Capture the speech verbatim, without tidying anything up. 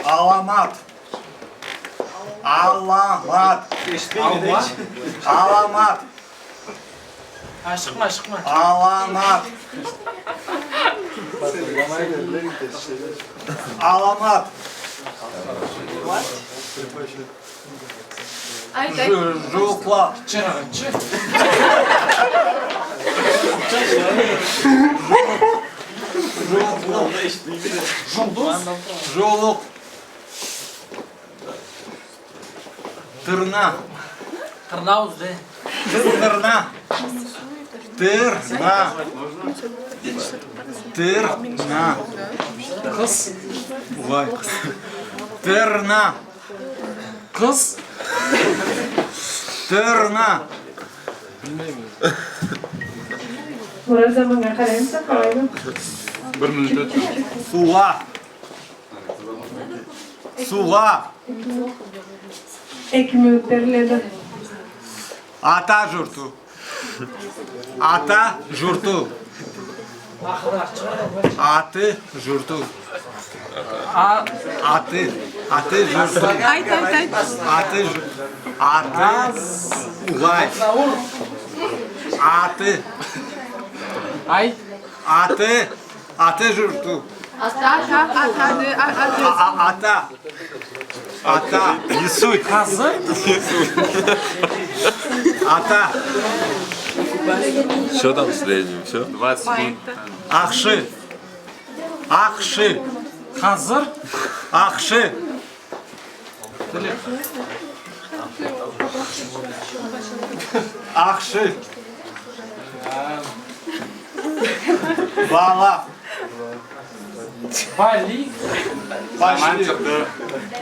Аламат. Аламат. Аламат. Ашыкъма, ашыкъма. Аламат. Аламат. Айт, айт. Жу-, жууукъла. Чыргъынчы. Жууукъла. Жулдуз. Жууукъ. Тырна. Тырна уз де. Тыр-, тырна. Тырна. Тырна. Къыз. Угъай. Тырна. Къыз. Тырна. Мурат, заманнга къараймыса, къалайды? Бир минут ётдю. Суугъа. Суугъа. Эки минут бериледи. Ата журту. Ата журту. Аты журту. А- Аты. Аты журту. Айт, айт, айт. Аты жу-, аты. Угъай. Аты. Айт. Аты. Аты журту. Ата, ата, ата, аты, а-, аты. А-, а-, ата. Ата. Не суть. Хазыр. Ата. Что там в среднем? Всё? Двадцать секунд. Ахшы. Ахшы. Хазыр. Ахшы. Ахшы. Бала. Бали. Башли.